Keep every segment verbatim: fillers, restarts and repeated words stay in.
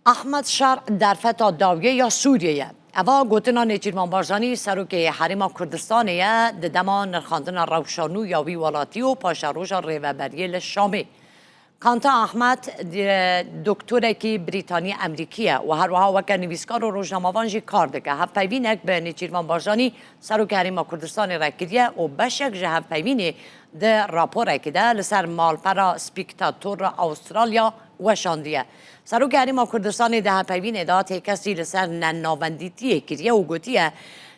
Ehmed Şer derfeta dawiyê ya Sûriyê ye. Eva gotina Nêçîrvan Barzanî, serokê Herêma Kurdistanê ye, di dema nirxandina rewşa nû ya wî welatî û paşeroja rêveberiyê li Şamê. Kanta Ehmed, di-, doktorekî Brîtanî-Emrîkî ye û her wiha weke nivîskar û rojnamevan jî kar dike. Hevpeyvînek bi Nêçîrvan Barzanî, serokê Herêma Kurdistanê re kiriye û beşek ji hevpeyvînê di raporekê de li ser malpera Spectator Australia weşandiye. Serokê Herêma Kurdistanê di hevpeyvînê de têkestî li ser nenavendîtiyê kiriye û gotiye,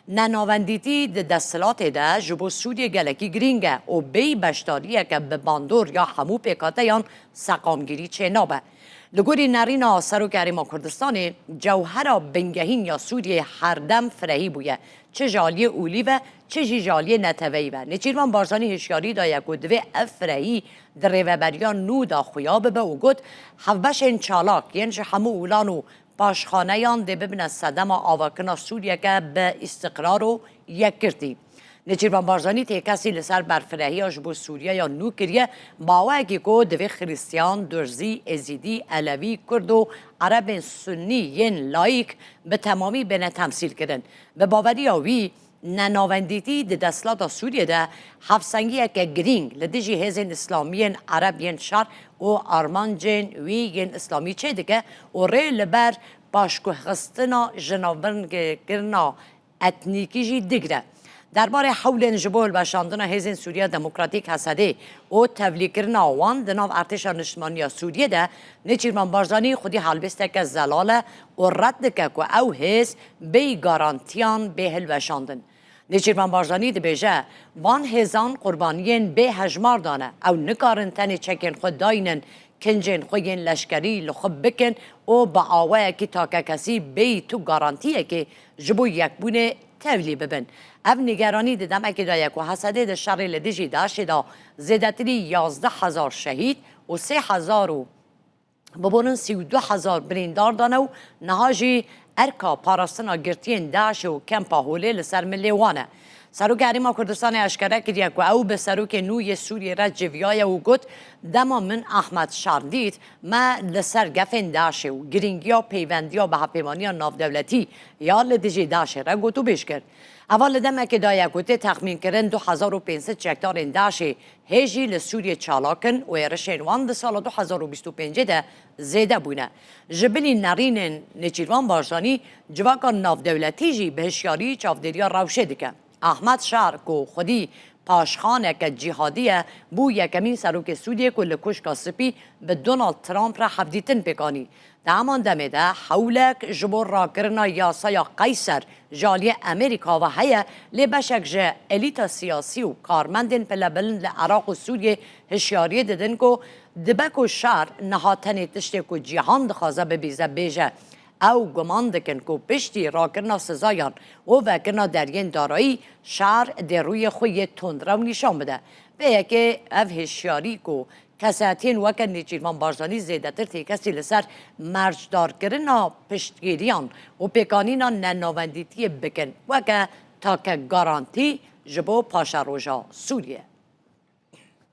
nenavendîtî di desthilatê de ji bo Sûriyê gelekî girîng e û bêyî beşdariyeke bi bandor ya hemû pêkhateyan seqamgirî çênabe. Li gorî nerîna Serokê Herêma Kurdistanê, cewhera bingehîn ya Sûriyê herdem firehî bûye. Çi ji aliyê olî ve, çi jî ji aliyê neteweyî ve. Nêçîrvan Barzanî hişyarî daye ku divê ev firehî di rêveberiya nû de xuya bibe û got, hevbeşên çalak yên ji hemû olan û paşxaneyan dê bibine sedema avakirina Sûriyeke bi îstiqrar û yekgirtî. Nêçîrvan Barzanî têkestî li ser berfirehiya ji bo Sûriyeya nû kiriye, bi awayekî ku divê Xiristiyan, Durzî, Êzîdî, Elewî, Kurd û Erebên Sunnî yên layîk bi temamî bêne temsîlkirin. Bi baweriya wî, nenavendîtî di desthilata Sûriyê de hevsengiyeke girîng li dijî hêzên îslamiyên Ereb yên şer û armancên wî yên îslamî çêdike û rê li ber paşguhxistina jinavbirkirina etnîkî jî digre. Derbarê hewlên ji bo hilweşandina Hêzên Sûriya Demokratîk, H S D, û tevlîkirina wan di nav Artêşa Niştimanî ya Sûriyê de, Nêçîrvan Barzanî xwedî helbesteke zelal e û red dike ku ew hêz bêyî garantiyan bê hilweşandin. Nêçîrvan Barzanî dibêje, van hêzan qurbaniyên bê hejmar dane. Ew nikarin tenê çekên xwe dayînin, kincên xwe yên leşkerî li xwe bikin û bi awayekî takekesî bêyî tu garantiyekê ji bo yekbûnê tevlî bibin. Ev nîgeranî di demekê de ye ku H S D di şerê li dijî DAIŞê de zêdetirî yazdeh hezar şehîd û sê hezar û, bibonin sî û du hezar birîndar dane û niha jî erka parastina girtiyên DAIŞê û kempa Holê li ser milê wan e. Serokê Herêma Kurdistanê eşkere kiriye ku ew bi serokê nû yê Sûriyê re civiyaye û got, dema min Ehmed Şer dît, me li ser gefên DAIŞê û girîngiya peyvendiya bi hevpêvaniya navdewletî ya li dijî DAIŞê re gotûbêj kir. Eva li demekê de ye ku tê texmînkirin du hezar û pênc sed çekdarên DAIŞê hê jî li Sûriyê çalak in û êrişên wan di sala du hezar û bîst û pêncê de zêde bûne. Ji bilî nerînên Nêçîrvan Barzanî, civaka navdewletî jî bi hişyarî çavdêriya rewşê dike. Ehmed Şer ku xwedî paşxaneke cîhadî ye, bû yekemîn serokê Sûriyê ku li Koşka Spî bi Donald Trump re hevdîtin pêk anî. Di heman demê de hewlek ji bo rakirina yasaya Qeyser ji aliyê Amerîka ve heye, lê beşek ji elîta siyasî û karmendên pilebilind li Iraq û Sûriyê hişyariyê didin ku dibe ku Şer niha tenê tiştê ku cîhan dixwaze bibîze bêje. Ew guman dikin ku piştî rakirina sizayan û vekirina deriyên darayî, Şer dê rûyê xwe yê tundrew nîşan bide. Vê yekê ev hişyarî ku kesayetiyên weke Nêçîrvan Barzanî zêdetir têkestî li ser mercdarkirina piştgiriyan û pêkanîna nenavendîtiyê bikin weke take garantî ji bo paşeroja Sûriyê.